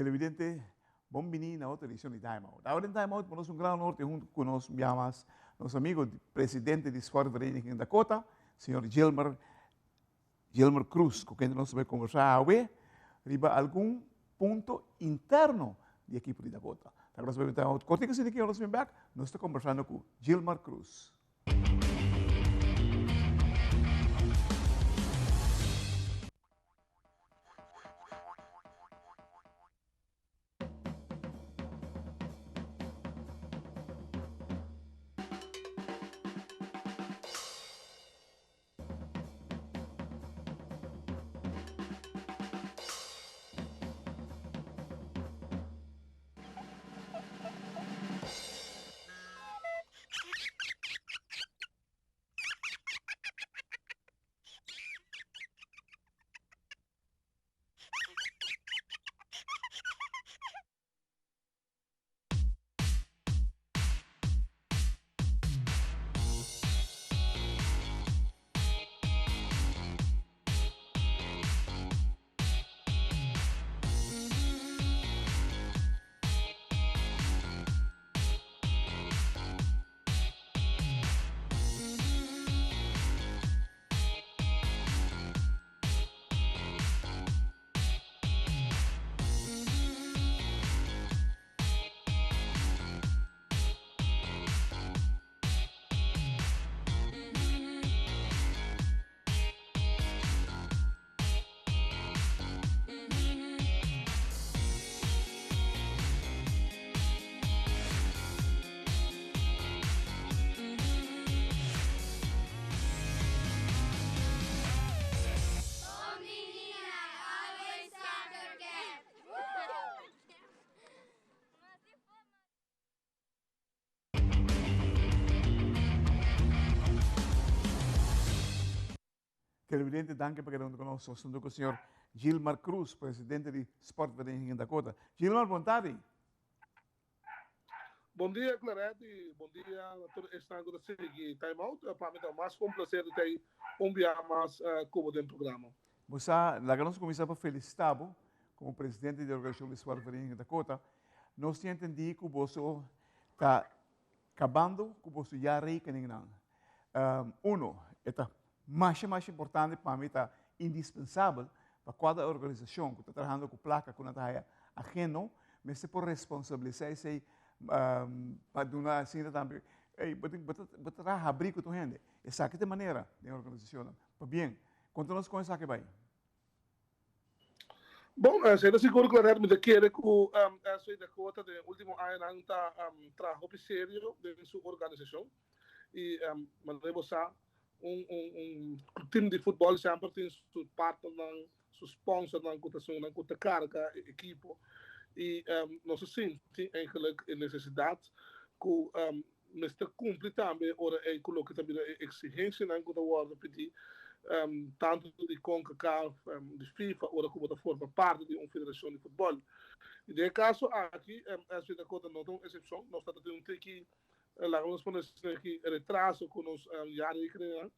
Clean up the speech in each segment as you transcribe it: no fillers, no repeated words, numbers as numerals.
Televidente, bon bini na otro edicion di Time Out. Awor den Time Out nos un gran honor te hunto cu nos bia mas nos amigo presidente di Sportvereniging Dakota, señor Gilmer Gilmer Cruz, cu kende nos ta bay conversa awe riba algun punto interno di ekipo di Dakota. Ta nos bay Time Out cortico asina ki nos bin back, nos ta conversando cu Gilmar Cruz. Televidente, danki pa keda huntu ku nos. Nos huntu ku señor Gilmar Cruz, presidente di Sportvereniging Dakota. Gilmar, bon tardi. Bon dia, Claret, y bon dia na tur esnan ku ta sigui Time Out. Pa mi ta mas ku un placer di ta ei un bia mas ku bo den programa. Bo sa, laga nos kuminsá pa felisitá bo komo presidente di organisashon di Sportvereniging Dakota. Nos tin entendí ku boso ta kabando ku boso jaarrekeningnan. Uno, e ta masha masha importante pa mi ta indispensabel pa kada organisashon ku ta trahando ku plaka ku nan ta haya ageno mester por responsabilisá esei pa duna asina tambe ey bo tin bo ta traha habrí ku tur hende. Esaki ta e manera den organisashonnan. Pabien, konta nos kon esaki bai. Bon, esei ta sigur Claret, mi ta kere ku SV Dakota den e ultimo añanan ta traha hopi serio den su organisashon i manera bo sa un un tim di futbòl semper tin su partnernan, su sponsornan ku ta esunnan ku ta karga e ekipo i nos a sinti eigenlijk e nesesidat ku Mester cumpli tambe ora ey cu loke ta bira e exigencianan cu ta wordo pidi tanto di Concacaf, di FIFA ora cu bo ta forma parti di un federacion di futbol. Y den e caso aki SV Dakota no ta un excepcion, nos tabata tin un tiki, laga nos pone asina aki, retraso cu nos jaarrekeningan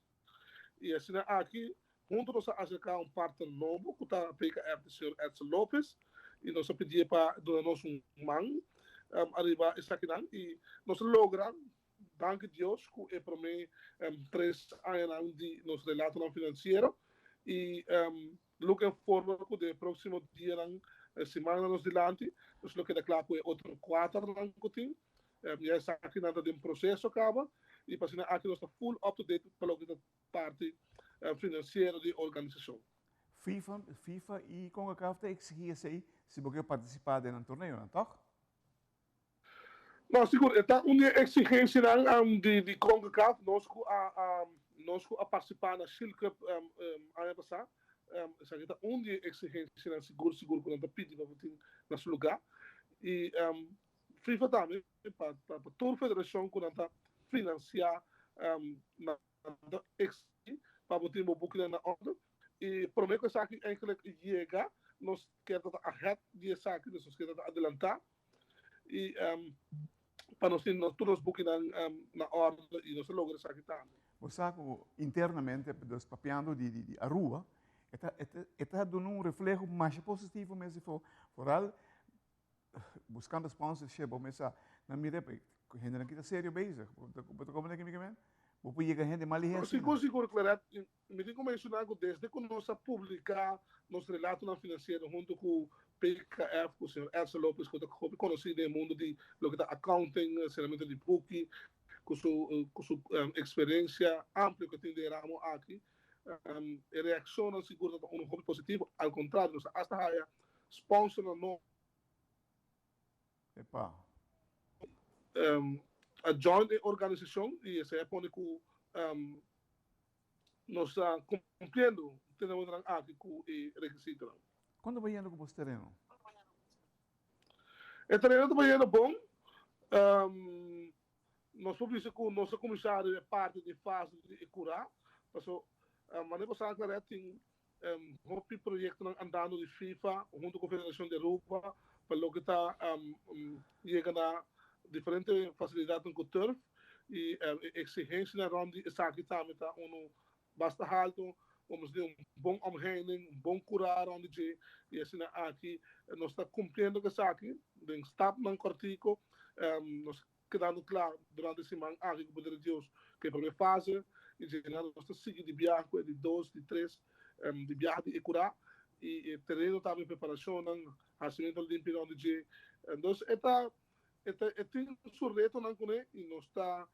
y asina aki hunto nos a acerca un partner nobo cu ta PKF di señor Edsel Lopez y nos a pidie pa duna nos un man ariba esakinan y nos a logra, danki Dios, cu e prome tres añanan di nos relatonan financiero y looking forward cu den e proximo dianan, simannan nos dilanti, nos lo keda cla cu e otro cuaternan cu tin. Ya esakinan ta den proceso caba y pa asina aki nos ta full up to date pa loke ta parti financiero di organisacion. FIFA, FIFA y Concacaf ta exigi esey si bo ke participa den nan torneonan, toch? No, sigur, e ta un di e exigencianan di di Concacaf. Nos cu a nos cu a participa na Shield Cup aña pasa, esaki ta un di e exigencianan sigur sigur cu nan ta pidi pa bo tin na su lugar. Y FIFA tambe pa pa tur federacion cu nan ta financia nan ta exigi pa bo tin bo bukinan na orde y prome cu esaki eigenlijk yega nos kier ta ahead di esaki dus nos kier ta adelanta y pa nos tin tur nos bukinan na orde y nos ta logra esaki tambe. Bo sa cu internamente, dus papiando di di Aruba, e ta e ta duna un refleho masha positivo mes di for, foral. Buscando sponsorship, bo mesa na mira pe hende nan kita serio bezig. Bo ta comprende ki mi ke men? Bo por yega hende mal lihe asina. Sigur sigur Claret, mi tin ku menshoná ku desde ku nos a publiká nos relatonan finansiero huntu ku PKF, ku señor Edsel Lopez ku ta hopi konosí den e mundu di loke ta accounting, seramentu di buki, ku su ku su eksperensia amplio ku e tin den e ramo aki, e reakshonnan sigur ta unu hopi positivo. Al kontrario, nos a asta haya sponsornan nobo. Epa. A join e organisashon i esei a pone ku nos ta kumpliendo tenementonan aki ku e rekisitonan. Kon ta bayendo ku bos tereno? E tereno ta bayendo bon. Nos por bisa ku nos a kuminsá riba e parti di fase di e kurá, paso manera bo sa Claret tin hopi proyektonan andando di FIFA huntu ku Federashon di Aruba pa loke ta yega na diferente fasilidatnan ku turf i e eksigensianan rònt di esaki tambe ta unu basta haltu. Bo mester tin un bon omheining, un bon kurá rònt di dje i asina aki nos ta kumpliendo ku esaki den stapnan kòrtiku. Nos Kedando kla durante e siman aki ku poder di Dios ku e promé fase i dje nos ta sigui di biaha ku e di dos, di tres di biaha di e kurá i e tereno tambe preparashonnan, hasimentu limpi rònt di dje. Entonces e ta e ta e tin su retonan kuné i nos ta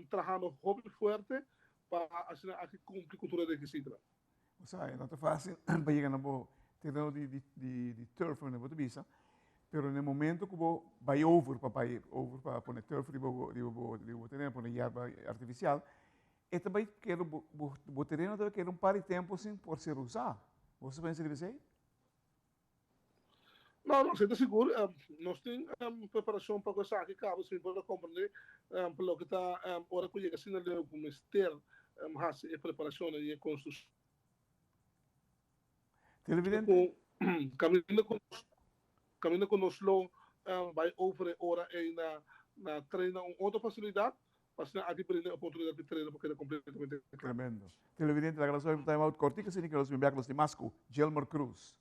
trahando hopi fuerte pa asina aki kumpli ku tur e rekisitonan. Bo sa, e no ta fácil pa yega na bo tereno di, di, di, di turf, manera bo ta bisa, pero na e momento ku bo bai over pa bai over pa pone turf riba bo, riba bo, riba bo tereno, pone yerba artificial, e ta bai keda bo, bo, bo tereno ta bai keda un par di tempo sin por ser usá. Bo sa pensa riba esei? No, no, esei ta sigur. Nos tin preparashon pa ku esaki kaba, si mi por a komprendé, pa loke ta ora ku yega asina leu ku mester hasi e preparashonnan i e konstrukshon. Televidente. Kaminda ku kaminda ku nos lo bai over e ora ei na na train na un otro fasilidat, pa asina aki brinda e oportunidat di train pa keda kompletamente kla. Tremendo. Televidente, laga nos bai un time out kortiko asina ke nos bin bek nos tin mas ku Gilmar Cruz.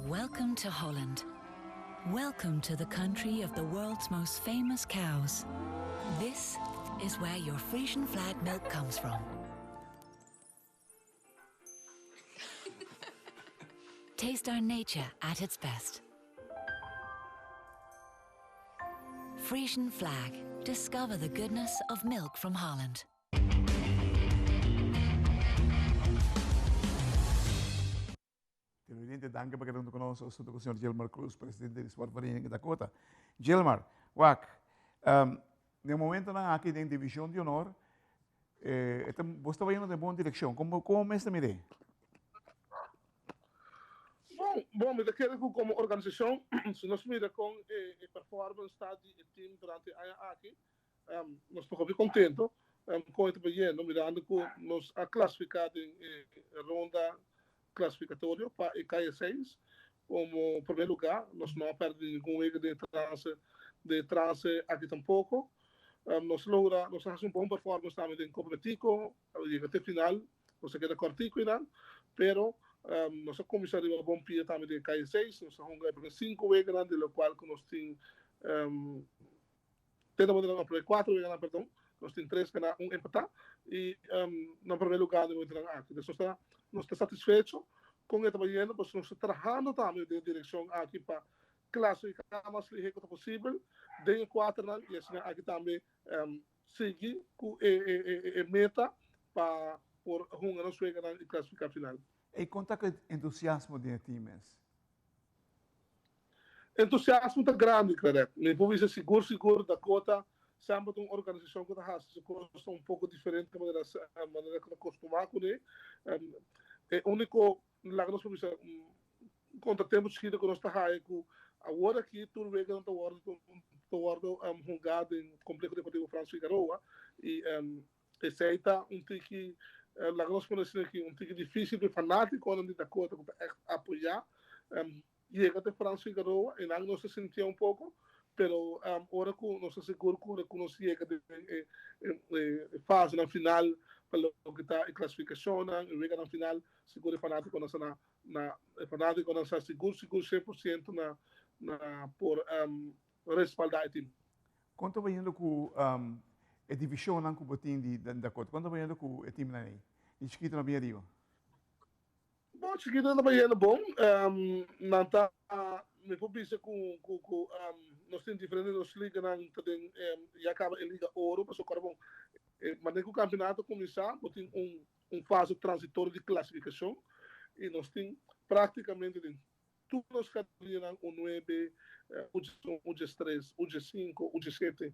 Welcome to Holland. Welcome to the country of the world's most famous cows. This is where your Frisian flag milk comes from. Taste our nature at its best. Frisian flag. Discover the goodness of milk from Holland. Televidente, danki pa keda huntu ku nos. Nos huntu ku señor Gilmar Cruz, presidente di Sportvereniging Dakota. Gilmar, wak, um, den momentonan aki den division di honor, eh, bo sta bayendo den bon direccion. Como, como mes ta mir'é? Bon, bon, mi ta kere ku komo organisashon, si nos mira kon e, e performance ta di e team durante e aña aki, um, nos ta hopi kontento um, kon e ta bayendo, mirando ku nos a klasifiká den e ronda klasifikatorio pa e Kaya 6 komo promé lugá. Nos no a pèrdè ningun wega den e trase, den e trase aki tampoko. Um, nos logra, nos a hasi un bon performance tambe den Copa Betico, a yega te final, nos a keda kòrtiku einan, pero um, nos a kuminsá riba bon pia tambe den e Kaya 6, nos a hunga e promé sinku weganan, de lokual ku nos tin um, Te na momento nan a kuater weganan perdon, nos tin tres ganá, un empatá i na promé lugá na momentonan aki. Nos ta nos ta satisfecho kon e ta bayendo pasobra nos ta trahando tambe den e direkshon aki pa klasifiká mas lihé ku ta posibel den e kuaternan i asina aki tambe sigui ku e e meta pa por hunga nos weganan i klasifiká final. Ey kon ta ku e entusiasmo den e team mes? Entusiasmo ta grandi, Claret. Mi por bisa sigur sigur Dakota semper ta un organisashon ku ta hasi su kosnan un poko diferente manera manera ku ta kostumá kuné. E úniko, laga nos por bisa, kontratempu chikitu ku nos ta haya ku awor aki tur weganan ta wòrdu ta wòrdu hungá den Kompleho Deportivo Frans Figaroa i Esei ta un tiki, laga nos pone asina aki, un tiki difícil pa e fanátikonan di Dakota ku ta ègt apoyá yega te Frans Figaroa. Einan nos ta sintié un poko, Pero ora ku nos ta sigur ku ora ku nos yega den e fasenan final pa loke ta e klasifikashonnan, e weganan final, sigur e fanátikonan sa na na e fanátikonan sa sigur sigur 100% na na por respaldá e tim. Kon ta bayendo ku e divishonnan ku bo tin di Dakota? Kon ta bayendo ku e timnan ei? Di chikito na bin ariba. Bon, chikito ta bayendo bon. Nan ta, mi por bisa ku ku ku nos tin diferente nos liganan ta den ya kaba e liga oro pasobra kòrda bon manera ku kampionato kuminsá bo tin un un fase transitorio di klasifikashon i nos tin praktikamente den tur nos kategorianan U nuebe, U diesun, U diestres, U diesinku, U diesshete,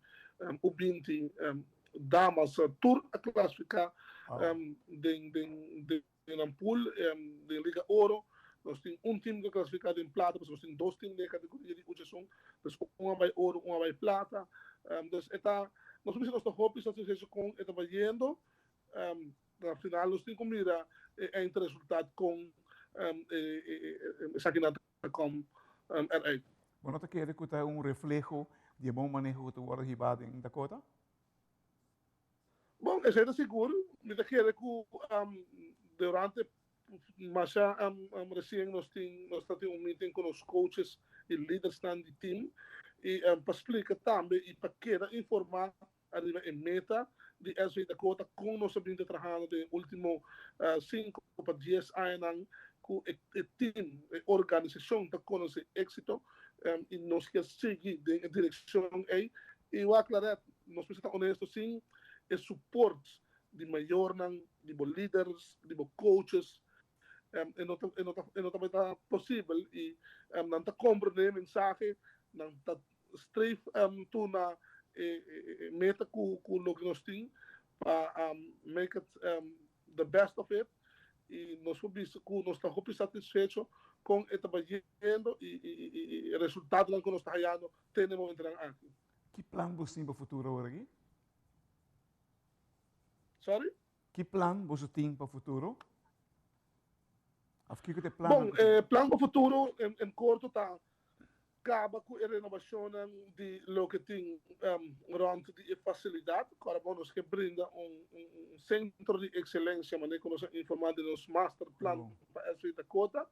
U binti, damas tur a klasifiká den den den nan pool den Liga Oro. Nos tin un team ku a klasifiká den plata pasobra nos tin dos team den e kategoria di U diesun. Dus un a bai oro, un a bai plata. Dus e ta, nos por bisa nos ta hopi satisfecho kon e ta bayendo. Na final nos tin ku mira e eindresultaat kon esakinan ta kom eruit. Bo no ta kere ku ta un refleho di e bon maneho ku ta wòrdu hibá den Dakota? Bon, esei ta sigur. Mi ta kere ku durante masha resien nos tin nos ta tin un meeting ku nos coaches i lidersnan di team i pa splika tambe i pa keda informá Ariba e meta di SV Dakota kon nos a bin ta trahando den e ultimo sinku pa dies añanan ku e team, e organisashon ta konosé éksito i nos kier sigui den e direkshon ei. I wak Claret, nos mester ta onesto, sin e support di mayornan, di bo liders, di bo coaches, e no ta e no ta e no tabata posibel i nan ta komprendé e mensahe, nan ta streef tur na e meta ku loke nos tin pa make it the best of it i nos por bisa ku nos ta hopi satisfecho kon e ta bayendo i e resultatonan ku nos ta hayando te na e momentonan aki. Ki plan bo tin pa futuro awor aki? Sorry? Ki plan boso tin pa futuro? Of kiko ta e plannan ku tin? Bon, e plan pa futuro en korto ta kaba ku e renobashonnan di loke tin rònt di e fasilidat. Kòrda bon nos ke brinda un sentro di ekselensia manera ku nos a informá den nos masterplan pa SV Dakota.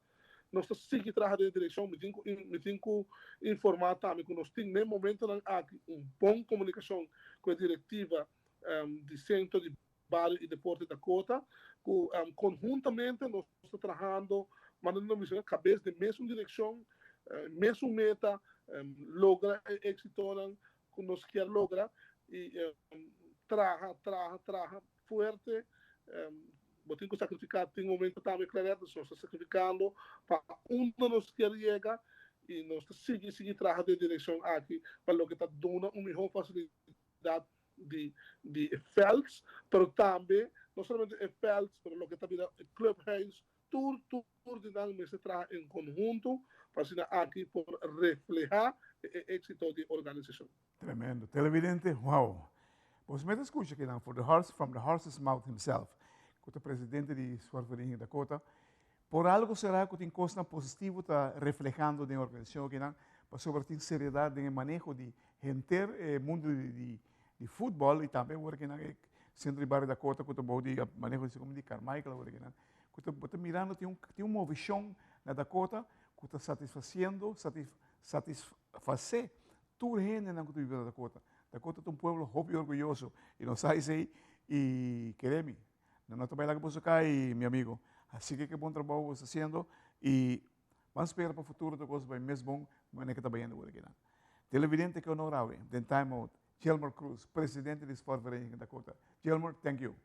Nos ta sigui traha den e direkshon. Mi tin ku mi tin ku informá tambe ku nos tin den momentonan aki un bon komunikashon ku e direktiva di Sentro di Bario i Deporte Dakota ku konhuntamente nos ta trahando manera nos menshoná kabes den mesun direkshon, mesun meta, logra e éksitonan ku nos kier logra i traha, traha, traha fuerte. Bo tin ku sakrifiká tin momento tambe Claret, nos ta sakrifikando pa unda nos kier yega i nos ta sigui sigui traha den e direkshon aki pa loke ta duna un mihó fasilidat di di e velds, pero tambe no solamente e velds, pero loke ta bira e clubhuis, tur tur di nan mester traha en conhunto pa asina aki por refleha e exito di e organisacion. Tremendo. Televidente, wow! Boso mester scucha kinan for the horse, from the horse's mouth himself, cu ta presidente di Sportvereniging Dakota. Por algo será cu tin cosnan positivo ta reflehando den e organisacion akinan, pasobra tin seriedad den e maneho di Henter e mundu di di futbòl i tambe awor kinan e sentro di bario Dakota ku ta bou di maneho di segun di Carmichael awor kinan ku ta bo ta mirando tin un tin un movishon na Dakota ku ta satisfasiendo satisfasé tur hendenan ku ta biba na Dakota. Dakota ta un pueblo hopi orguyoso i nos sa esei i kere mi nan no ta bai laga boso kai mi amigo así ke ke bon trabou bo ta hasiendo i Ban spera pa futuro tur cos bay mes bon manera cu ta bayendo awor akinan. Televidente ke honor awe den Time Out, Gilmore Croes, presidente di Sportvereniging Dakota. Gilmore, thank you.